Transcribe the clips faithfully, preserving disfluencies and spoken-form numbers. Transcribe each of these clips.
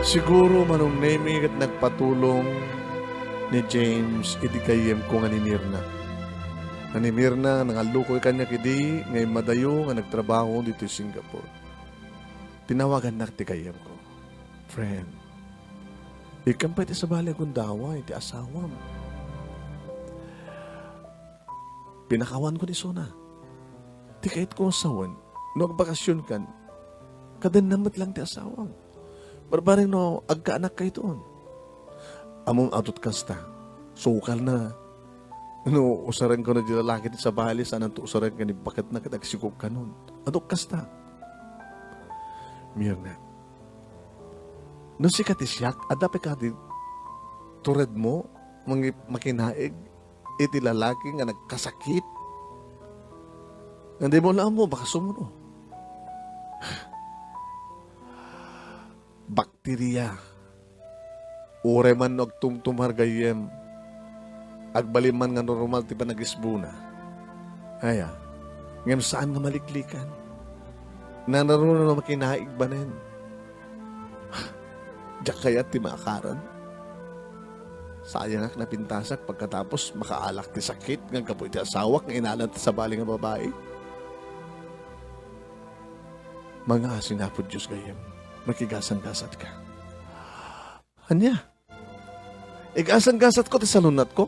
Siguro, Manong Nemy, ket nagpatulong ni James idi gayyemko nga ni Mirna. Nga ni Mirna, nangallukoy kaniak idi nga immadayo nga nagtrabaho ditoy Singapore. Tinawagannak ti gayyemko. Friend, ikkam pay ti sabali a gundaway ti asawam. Pinakawankon isuna. Ti kayatko nga sawen, no agbakasionkan, kadenna met lang ti asawam. Barbareng no agkaanak kayton. Ammom, adut kasta. Sukarna. No, usaren kano di lalaki ti sabali, saananto usaren ken ni baketna ket agsigog kanon. Adut kasta. Mirna. No sika ti siak, adda pay kadi turedmo, mangi-, makinaig iti lalaki nga nagkasakit? Nga di mo na ammo, baka sumuno. Bakteria. Uray man no agtumtumar gayyem, agbalin man nga normal ti panagisbuna. Aya, ngem saan nga maliklikan. Nanaruna no makinaig manen. Diak kayat ti maakaran. Sayangak, napintasak pagkatapos makaalak ti sakit nga gapu iti asawak nga inalan ti sabali nga babai. Mangaasi nga Apo Dios gayyem, makigasanggasatka. Ania? Igasanggasatko ti salunatko?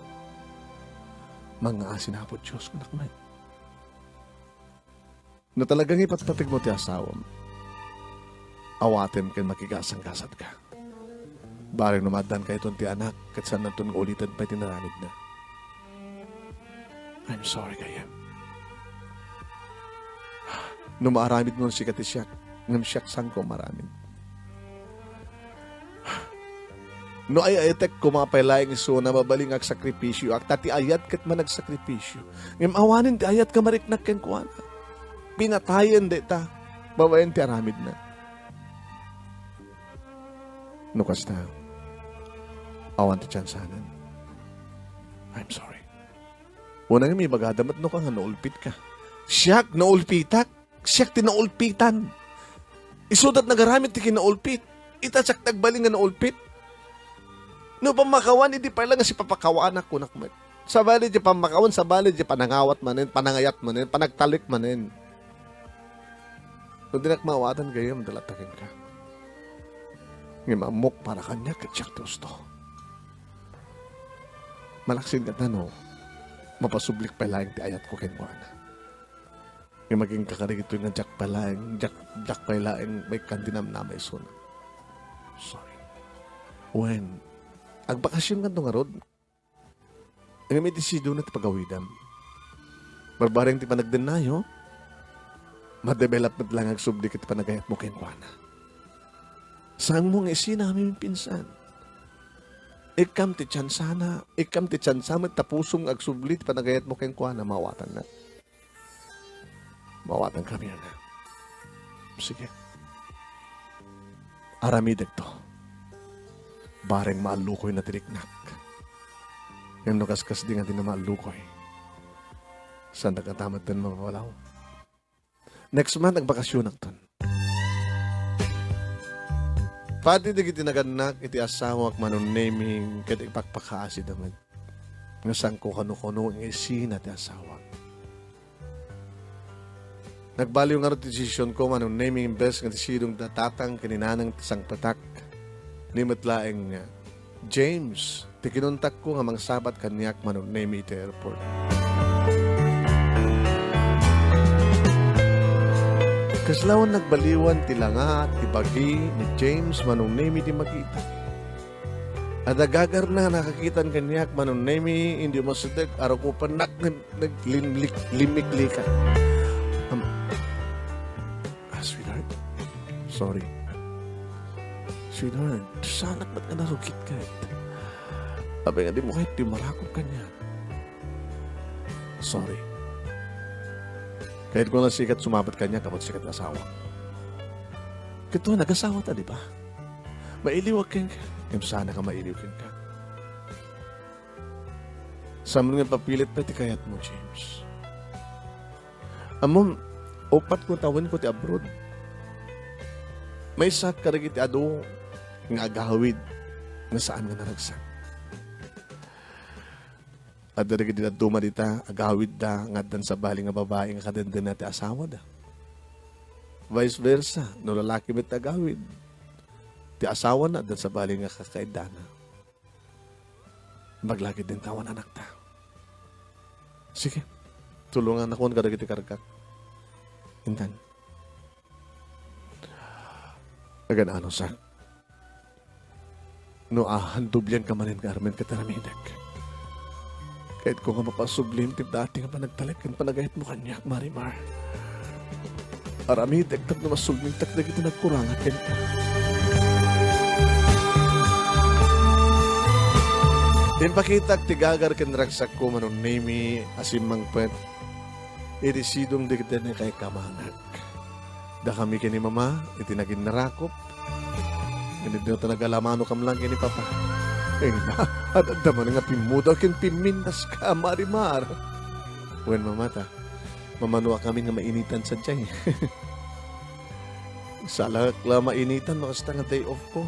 Mangaasi nga Apo Dios, kunak met. No talaga nga ipatpategmo ti asawam, awatem ken makigasanggasatka. Bareng no maaddan kayton ti anak, ket saananton nga uliten pay ti naramidna. I'm sorry, gayyem. No maaramidmo sika ti siak, ngem siak saanko maaramid. No ay-ayatek koma pay laeng isuna, mabalin nga agsakripisioak, ta ti ayat ket managsakripisio. Ngem awanen ti ayat nga mariknak kenkuana. Pinatayen dayta babaen ti aramidna. No kasta, awan ti tiansanan. I'm sorry. Unay nga ibagada met no ka nga naulpitka. Siak, naulpitak. Siak ti naulpitan. Isudat nagaramid ti kinaulpit. Ita siak nagbalin nga naulpit. No pammakawan, idi pay lang nga sipapakawanak, kunak met. Sabali di pammakawan, sabali di panangawat manen, panangayat manen, panagtalik manen. No dinak maawatan gayyem, dalatta kenka. Ngem ammok para kaniak ket siak ti usto. Malaksid nga tano, mapasublik pay laeng ti ayatko kenkuana. Ngem agingga kadagitoy nga diak pay laeng, diak, diak pay laeng maikkan ti namnama isuna. Sorry. Wen, agbakasion kanto ngarud? Ngem iti sidongna ti pagawidam. Barbareng ti panagdennayo, madevelop met lang agsubli ket panagayatmo kenkuana. Saanmo nga isina a mimipinsan. Ikkam ti tiansana, ikkam ti tiansa met ta pusom nga agsubli ti panagayatmo kenkuana, maawatanna. Maawatanka, Mirna. Sige. Aramidekto. Bareng maallukoyna ti riknak. Ngem no kaskasdi nga dina maallukoy, saandak ngata metten mapapalaw. Next month, agbakasionakton. Pati dagiti nagannak iti asawak, Manong Nemy, ket ipakpakaasida met nga saanko kanukuno nga isina ti asawak. Nagbaliw ngarud ti desisionko, Manong Nemy, imbes nga ti sidong da tatang ken ni nanang ti sangpetak, ni met laeng nga James ti kinuntakko nga mangsabat kaniak, Manong Nemy, iti airport. Kasla awan nagbaliwan ti langa, ti bagi ni James, Manong Nemy, ti makita. Adda gagarna nga nakakitan kaniak, Manong Nemy, idi umasidek, arukopennak nga naglimlik-, limmiklikan. Am-, ah, sweetheart, sorry. Sweetheart, saanak met nga narugit ket. Apay nga dimo kayat ti marakop kaniak? Sorry. Kayatko nga sika ti sumabat kaniak, apo ti sika ti asawa. Ket nagasawa ta, di ba? Mailiwak kenka. Ngem saanak a mailiw kenka. Saan nga papilit pay ti kayatmo, James? Ammom, uppat ko tawenko ti abroad. Maysak kadagiti adu nga agawid nga saan nga naragsak. Adda dagiti dadduma dita, agawidda nga addan sabali nga babai nga kadendena ti asawada. Vice versa, no lalaki met ti agawid, ti asawana addan sabali nga kakaiddana. Maglagidinta awan anakta. Sige, tulongannakon kadagiti kargak. Intan. Agan-anusak. No ahan, doblianka manen nga armen ket aramidek. Kayatko nga mapasublim ti dati nga panagtalek ken panagayatmo kaniak, Marimar. Aramidek tapno masublimtak dagiti nagkurangat kenka. Impakitak ti gagar ken ragsakko, Manong Nemi, a simmangpet iti sidong dagiti nakaikamanak. Dakami ken ni Mama iti naginnarakop. Ken dita nagalamanokam lang ken ni Papa. Ay, na, adda man nga pimmudaw ken pimmindaska, Marimar. Wen, Mama, ta, mamanoakami nga mainitan sadiay. Salak la mainitan no kasta nga day off ko.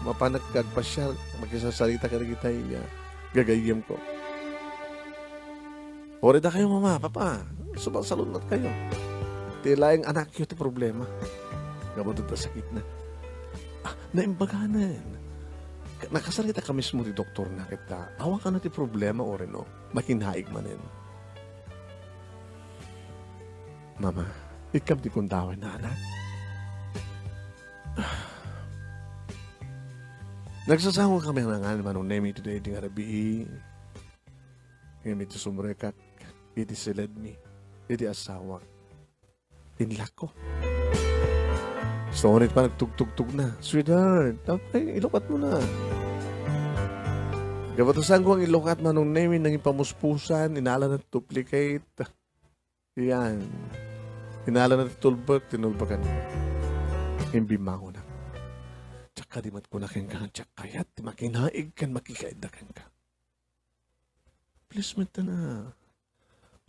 Mapanak nga agpasiar, makisasarita kadagiti, ah, gagayyemko. Uray dakayo, Mama, Papa, sumasalunat kayo. Ti laeng anakyo ti problema. Gapu ta sakitna. Ah, naimbaganen. Ka-, nakasarita ka mismo ti doktorna ket ta, awan kano ti problema, uray no, makinaig manen. Mama, ikkam ti kundawen na anak. Nagsasango kami nangan, Manong Nemi, iti daydi nga rabii. Ngem iti sumrekak iti siledmi, iti asawak, inlakko. Sorry pa nagtugtugtog na. Sweetheart, apay, ilukat mo na. Gabatasan ko ang ilukat, Manong Nemi, nang ipamuspusan, inala na duplicate. Yan. Inala na ti tulbek, tinulbekan. Imbimmangon na. Diak kadi met kuna kenka, diak kayat ti makinaig ken makikaidda kenka. Please, met na.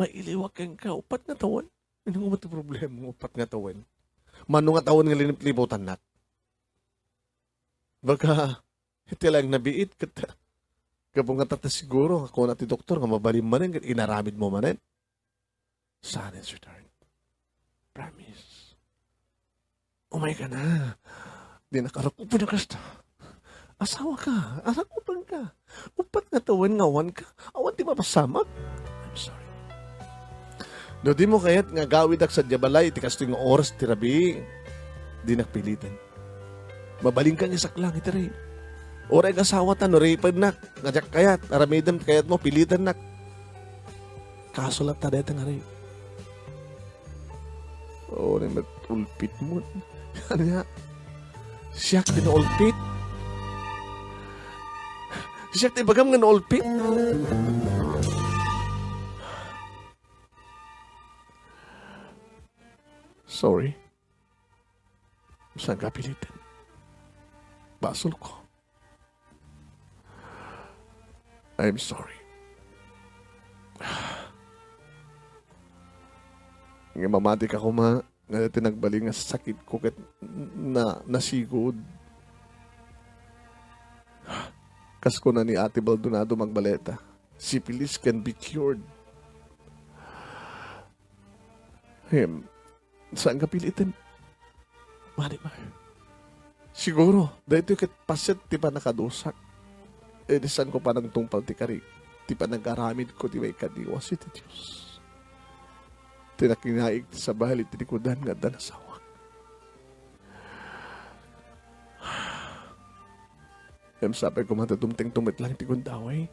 Mailiwak kenka, upat nga tawen. Ano nga ti problema mo, upat nga tawen? Mano nga tawen nga linip-liputannak? Baka, iti lang nabiit, ket, gapu nga tatta siguro, nga kuna ti doktor, nga mabalin manen, ket inaramid mo manen. Saan, sweetheart? Promise. Umay ka na. Di na karakupan na kasta. Asawa ka. Arakupan ka. Upat nga tawen nga awan ka. Awan ti mapasamak. I'm sorry. No di mo kayat nga gawidak sa diabalay iti kastoy nga oras ti rabii, di nakpilitan. Mabalinka nga isaklang iti rape. Uray nga asawa ta, no rapennak, nga diak kayat, aramidem ti kayatmo, pilitannak. Kaso latta dayta nga rape. Oo, naman, ulpit mo. Ania? Siak ti naulpit? Siak ti bagam nga naulpit? Sorry. Saan ka pilitan? Basol ko. I'm sorry. Nga mamati ka kuma, nga ti nagbali nga sakit ko ket na, nasigud. Kas kuna ni Ate Baldonado Magbaleta, syphilis can be cured. Hem, saan ka pilitan? Marimar. Siguro, daytoy ket paset ti pannakadusak. Idi saan ko panagtungpal ti kari, ti panagaramid ko ti maikadiwas iti Dios. Ti nakinaig ti sabali ti likudan nga adda nasawak. Em, sapay koma ta dumtengto met lang ti gundaway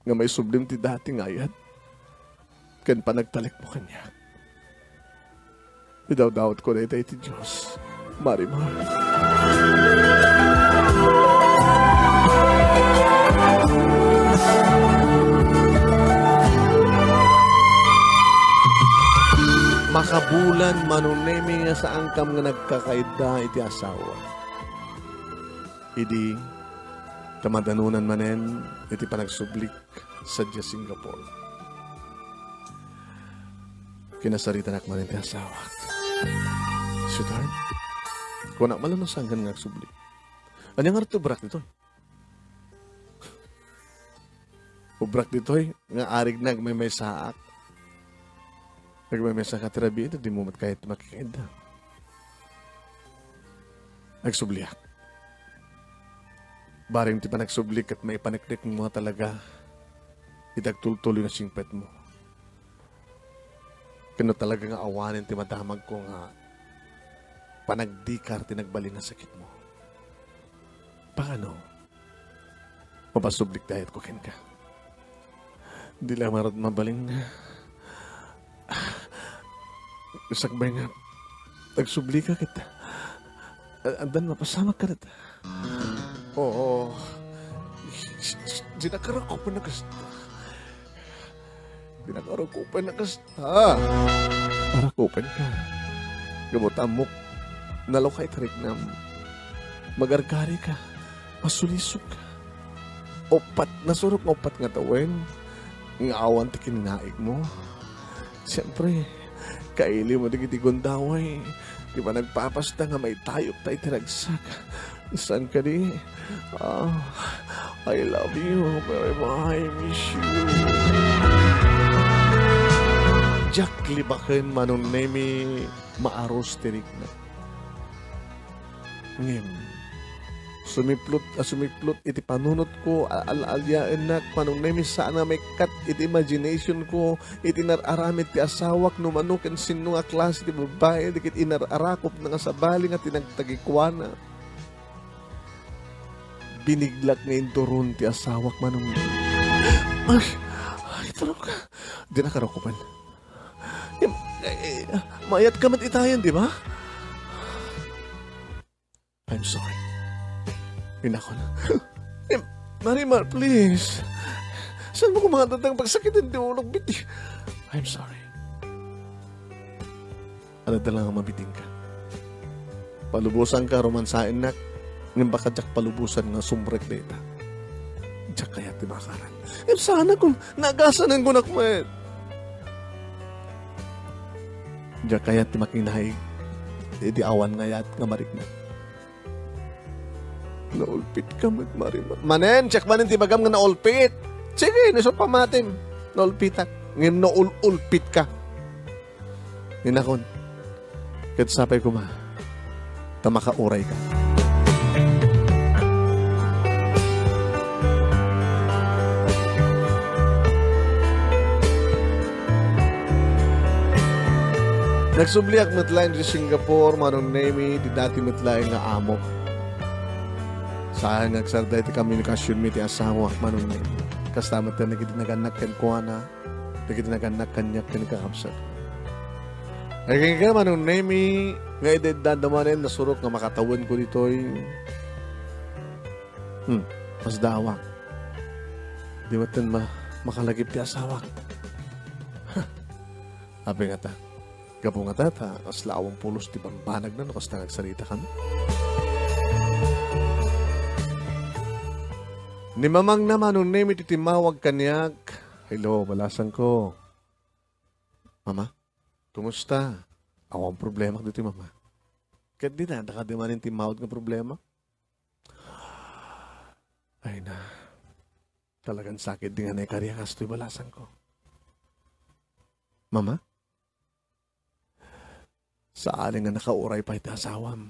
nga maisublim ti dati nga ayat ken panagtalekmo kaniak. Idawdawat ko dayta iti Dios. Marimar. Makabulan, Manong Nemi, nga saankam nga nagkakaidda iti asawa. Idi, ta madanonan manen iti panagsublik sadiay Singapore. Kinasaritanak manen ti asawak. Sweetheart, Kunak man lang no sangkan nga agsubli. Ania nga rut ti ubrak ditoy? Ubrak ditoy nga arigna agmaymaysaak. Agmaymaysaak ti rabii, dimo met kayat makikaidda. Agsubliak. Bareng ti panagsubli ket maipaneknekmo a talaga iti agtultuloy nga singpetmo. Ken no talaga nga awanen ti madamagko nga panagdikar ti nagbalin a sakitmo, paano? Mapasublik ti ayatko kenka. Di la ngarud mabalin nga sakbay nga agsublika ket a-, addan mapasamak kadata. Oo. Dinakarakupen a kasta. Dinakarakupen a kasta. Arakupenka. Gapu ta ammok, nalukay ti riknam. Magargarika. Masulisogka. Uppat, nasurok nga uppat nga tawen nga awan ti kininaigmo. Siempre, kailimo dagiti gundaway ti panagpapasta nga maitayokta iti ragsak. Saan kadi? Ah, I love you, Mary. I miss you. Diak libaken, Manong Nemi, maarus ti rikna. Ngem, sumiplot a sumiplot iti panunotko, a-, al-aliaennak, Manong Nemi, saan a maikkat iti imaginationko, iti inar-aramid ti asawak, no mano ken sinno nga klase ti babai, dagiti inar-arakupna nga sabali nga tinagtagikuana. Biniglak nga induron ti asawak, Manong Nemi. Ay, ay, tulog ka. Dinakarakupen. Em, eh, eh, mayat ka met itayen, di ba? I'm sorry. Inakon. Em, Marimar, please. Saan mo kumadatangan pagsakiten ti ulok, biti? I'm sorry. Adda lang nga mabitingka. Palubosanka, romansaennak, ngem baka diak palubosan nga sumrek dayta. Diak kayat ti makaran. Ngem saan a kun nagasanen kunak met. Diak kayat ti makinaig iti awan nga ayat nga marikna. Naulpitka met, Marimar. Manen, diak manen ti ibagam nga naulpit. Sige, no isu pamatim, naulpitak. Ngem no ul-ulpitka. Inakon, ket sapay koma ta makaurayka. Nagsubliak met laeng iti Singapore, Manong Nemi, ti dati met laeng nga amok. Saan nga agsarday ti komunikasionmi ti asawak, Manong Nemi. Kasta met dagiti nagannak kenkuana, dagiti nagannak kaniak ken ni kakabsat. Agingga, Manong Nemi, nga idda-iddada manen nasurok nga makatawenko ditoy. Hmm, masdaawak. Di met ten ma-, makalagip ti asawak. Apay ngata? Gapu ngata ta kasla awan pulos ti bambanagna no kasta nga agsaritakami? Ni mamangna, Manong Nemi, ti timmawag kaniak. Hello, balasangko. Mama, kumusta? Awan problema ditoy, Mama. Ket dina, daka di manen timmawag nga problema? Ay na. Talagan sakit di nga naikari a kastoy, balasangko. Mama? Saan nga nakauray pay ti asawam.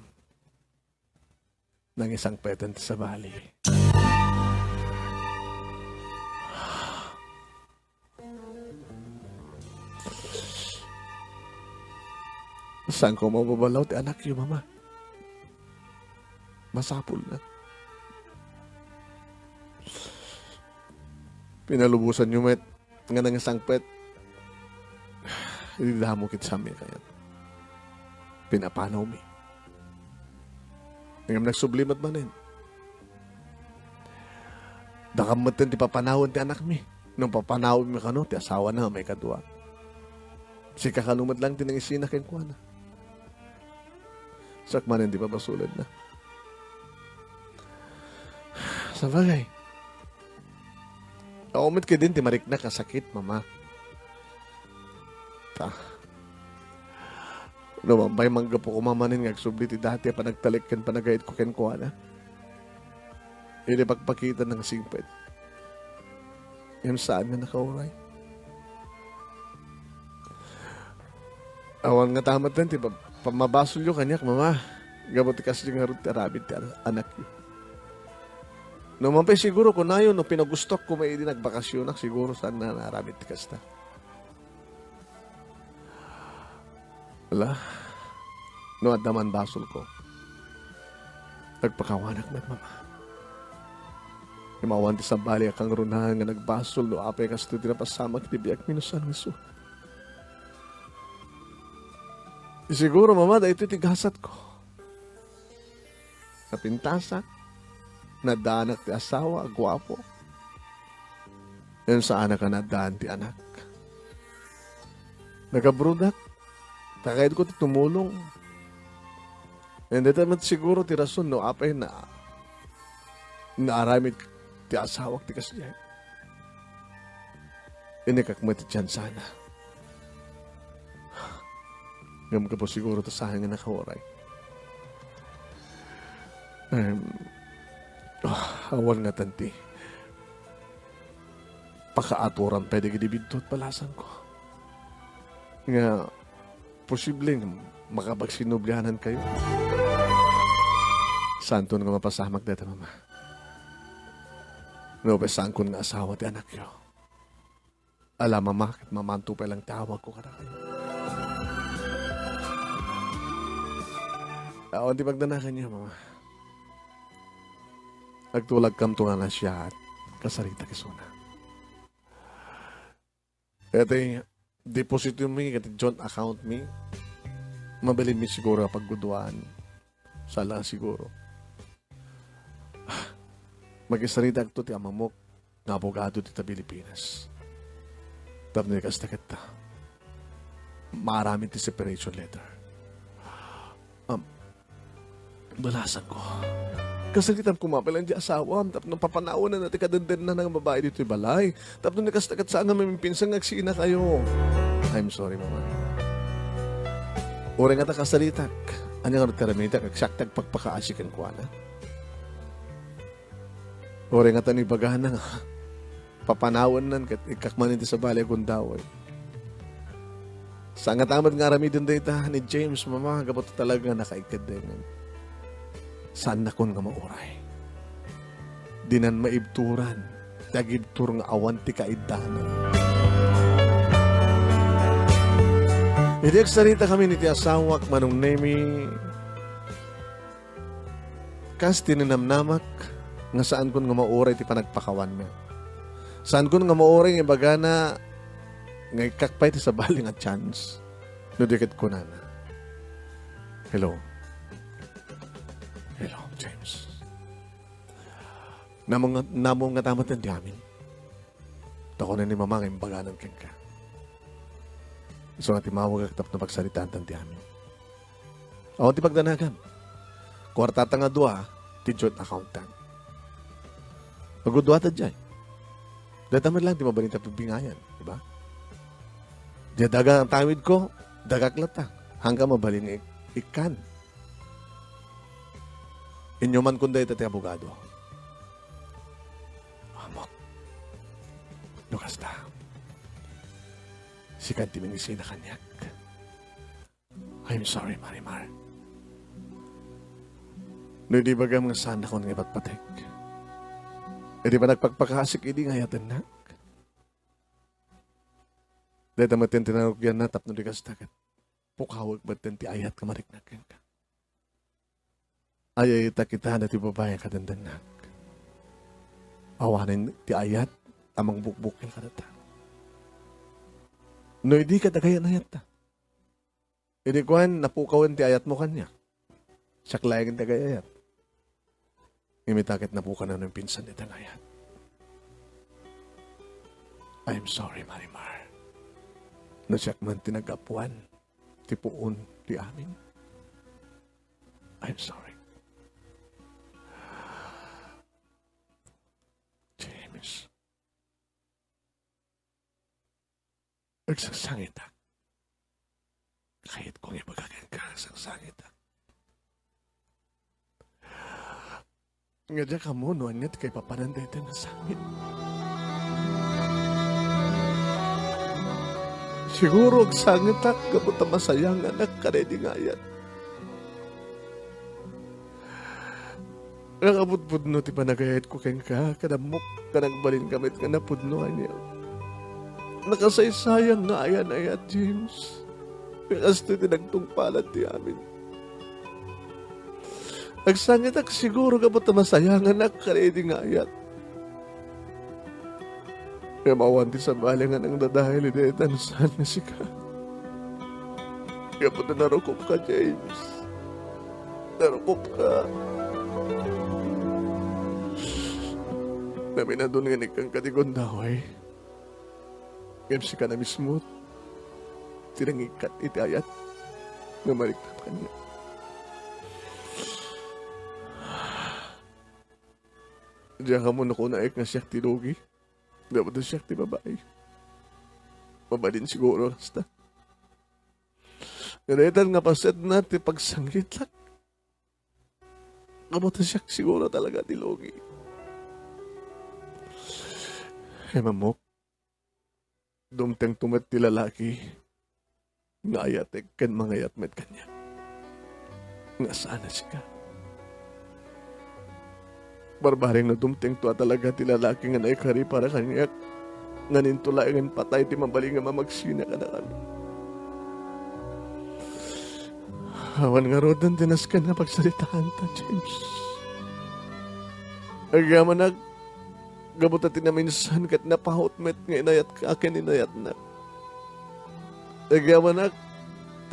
Nangisangpeten ti sabali. Saanko mababalaw ti anakyo, Mama? Masapulna. Pinalubosanyo met nga nangisangpet iti damo ket saanmi kayat. Pinapanawmi. Ngem nagsubli met manen. Dakam metten ti papanawen ti anakmi. No papanawmi kano ti asawana nga maikadua. Sika kano met lang ti nangisina kenkuana. Siak manen ti pabasolenna. Sabagay, awan met kadin ti mariknak a sakit, Mama. Ta, No, mabay manggapu ko mamanen nga agsubli ti dati a panagtalek ken panagayatko kenkuana. Idi pagpakita nga singpet. Ngem saan nga nakauray. Awan nga tamat ti pa-, pamabasolyo kaniak, Mama. Gapu ti kasdi ngarud ti aramid ti an-, anakyo. No, mapay siguro kunayo no pinagustuak koma idi nagbakasyonak, siguro saan nga naaramid ti kasta. Ala, no adda man basolko, agpakawanak met, Mama. Ngem awan ti sabali a kangrunaan nga nagbasol no apay kastoy ti napasamak iti biagmi no saan nga isu. Siguro, Mama, daytoy ti gasatko. Napintasak, nadaanak ti asawa a guapo. Ngem saanak a nadaan ti anak. Nagabrodak, ta kayatko ti tumulong. Ngem dayta met siguro ti rason no apay na, naaramid ti asawak ti kasdiay. Inikak met ti tiyansana. Ngem gapu siguro ta saan nga nakauray. Em, ah, awan ngatan ti pakaaturan pay dagiti biddut balasangko. Nga posible nga makapagsinublianankayo. Saanton nga mapasamak dayta, Mama. No, saanko nga asawa ti anakyo. Ala, Mama, ket Mamanto pay lang ti awagko kadakayo. Awan ti pagdanakanyo, Mama. Agtulagkamto nga nasiaat, kasaritak isuna. Iti deposito mi, iti joint account mi, mabalin mi siguro a pagguduan. Saan lang siguro. Makisaritakto ti amamok nga abogado dita Pilipinas. Tapno kasta ketta, maaramid ti separation letter. Am, balasangko. Kasaritam koma pay lang ti asawam tapno papanawanna ti kadendenna nga babai ditoy balay. Tapno kasta ket saan nga mamimpinsan nga agsinakayo. I'm sorry, Mama. Uray nga ta kasaritak, ania nga ti aramidak, agsiak ti agpakpakaasi kenkuana? Uray nga ta ibagana nga papanawannan ket ikkak man iti sabali a gundaway. Saan nga ta met nga aramiden dayta ni James, Mama, gapu ta talaga nga nakaikeddeng. Saannakon nga mauray. Dinan maibturan ti agibtur nga awan ti kaiddanan. Idi agsaritakami iti asawak, Manong Nemi, kas ti ninamnamak nga saankon nga mauray ti panagpakawanna. Saankon nga mauray nga ibagana nga ikkak pay ti sabali nga chance. No di ket kunana, "Hello. Hello, James." Namong, namong nga tamat ti amin. Ta kunen ni Mama nga imbaganan kenka. Isu nga timmawagak tapno pagsaritaantan ti amin. Awan ti pagdanagam. Kuartata nga dua ti joint account-ta. Agudua ta diay. Dayta met lang ti mabalin ta pibingayan, di ba? Diay daga ang tawidko, dagak latta. Hangga mabalin nga ik-, ikkan. Inyumankon dayta ti abogado. Amok. No kasta, sikan ti mangisina kaniak. I'm sorry, Marimar. No idi ibagam nga saannakon nga ipatpatek, idi panagpakpakaasik idi nga ayatennak, dayta met ti narugianna tapno di kasta ket pukawek met ti ayat nga mariknak kenka. Ay-ayatek ita daytoy babai a kadendennak. Awanen ti ayat a mangbukbukel kadata. No idi ket agay-ayatta. Idi kuan, napukawen ti ayatmo kaniak. Siak laeng ti agay-ayat. Ngem ita ket napukanan no impinsan dayta nga ayat. I'm sorry, Marimar. No siak man ti naggapuan ti puon ti amin. I'm sorry. James. Agsangsangitak. Kayatko nga ibaga kenka, sangsangitak. Nga diak ammo no ania ti kaipapanan daytoy nga sangit. Siguro agsangitak gapu ta masayanganak kadaydi nga ayat. Nakapudpudno ti panagayatko kenka, ket ammok ta nagbalinka met nga napudno ania. Nakasaysayang nga ayan-ayat, James. Kastoy ti nagtungpalan ti amin. Agsangitak siguro gapu ta masayanganak kadaydi nga ayat. Ngem awan ti sabali nga nangdadael iti dayta no saan nga sika. Gapu ta narukopka, James. Narukopka. Naminadun nga nikkanka ti gundaway. Ngem sika na mismo ti nangikkat iti ayat nga mariknak kaniak. Diak ammo no kunaek nga siak ti lugi. Dapat siak ti babai. Mabalin siguro kasta. Nga daytan nga pasetna ti pagsangitak. Dapat siak siguro talaga ti lugi. Ay, mamok. Dumtengto met ti lalaki nga ayatek ken mangayat met kaniak. Nga saan a sika. Barbareng no dumtengto a talaga ti lalaki nga naikari para kaniak, ngan inton laengen patay ti mabalin nga mamagsina kadakami. Awan ngaruden ti nasken nga pagsaritaanta, James. Agyamanak, gapu ta ti naminsan ket napahut met nga inayatka ken inayatnak. Agyamanak,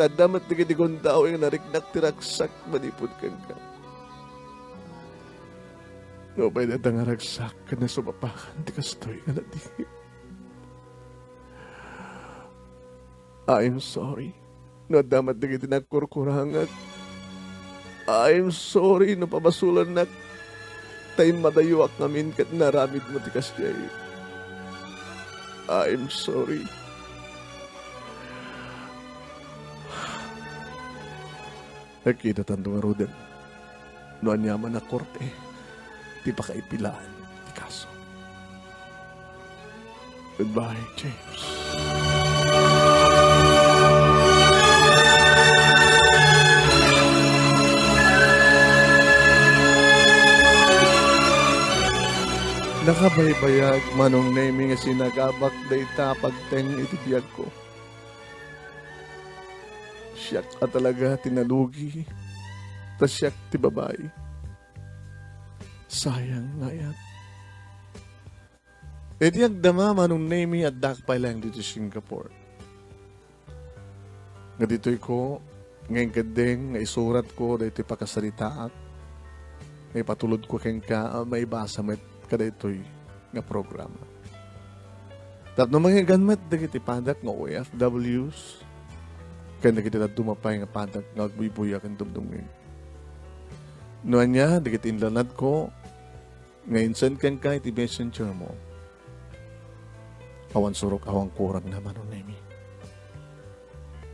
ta adda met dagiti gundaway nga nariknak ti ragsak manipud kenka. Nupay dayta nga ragsak ket nasumapakan ti kastoy nga nadingit. I'm sorry no adda met dagiti nagkurkurangak. I'm sorry no pabasolannak ta immadayuak ngamin ket naramidmo ti kasdiay. I'm sorry. Nagkitatanto ngaruden no aniaman a korte ti pakaipilaan ti kaso. Goodbye, James. Nakabaybayag, Manong Nemy, nga sinagabak dayta a pagteng iti biagko. Siak a talaga ti nalugi, ta siak ti babai. Sayang nga ayat. Iti agdama, Manong Nemy, addak pay laeng ditoy Singapore. Nga ditoy ko, nga inkeddeng nga isuratko daytoy pakasaritaak, nga ipatulodko kenka a maibasa met kadaytoy nga programa. Tapno mangngeggan met dagiti padak nga O F Ws, ken dagiti dadduma pay nga padak nga agbuybuya ken dumdumngeg. No ania dagiti inlanadko nga insend kenka iti messenger mo, awan surok, awan kurangna, Manong Nemy.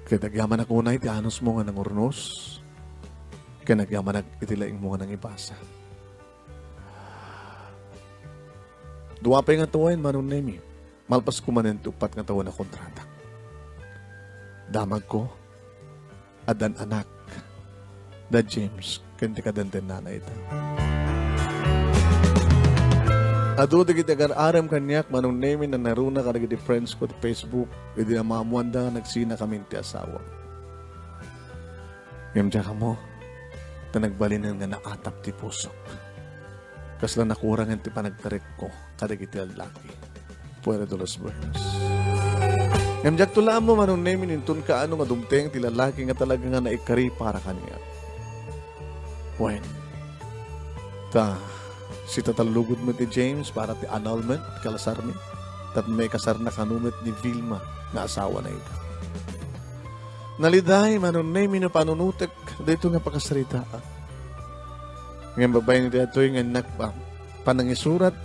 Ket agyamanak unay ti anusmo nga nangurnos, ken agyamanak iti laingmo nga nangibasa. Dua pay nga tawen, Manong Nemy, malpas ko manen ti uppat nga tawen a kontratak. Damagko, addan anak, da James, ken ti kadendennana ita. Adu dagiti agar-arem kaniak, Manong Nemy, nanaruna kadagiti friends ko ti Facebook, idi naammoanda, nagsinakamin ti asawa. Ngem diak ammo, ta nagbalinen nga naatap ti pusok. Kasla nakurangen ti panagtarekko kadagiti lallaki. Fuera de los buenos. Ngem diakto la ammo, Manong Nemy, inton kaano nga dumteng ti lallaki nga talaga nga naikari para kaniak. Wen, ta sitatallugod met ni James para ti annulment, kalasarmi, tapno maikasarna kano met ni Vilma nga asawana ita. Naliday, Manong Nemy, no panunotek daytoy nga pakasaritaak. Ngem babaen daytoy nga innak a panangisurat,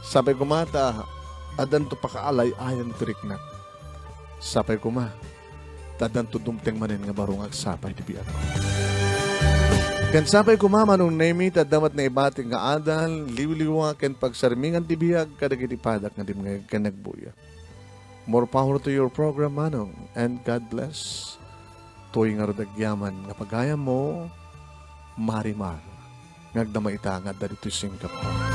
sapay koma ta addanto pakaallay-ayan ti riknak. Sapay koma ta addanto dumteng manen nga baro nga agsapa iti biag. Ken sapay koma, Manong Nemy, ta adda met naibatik nga adal, liwliwa, ken pagsarmingan ti biag kadagiti padak nga dimngeg ken nagbuya. More power to your program, Manong, and God bless. Toy ngarud agyaman nga pagayammo, Marimar, nga agdama ita nga adda ditoy Singapore.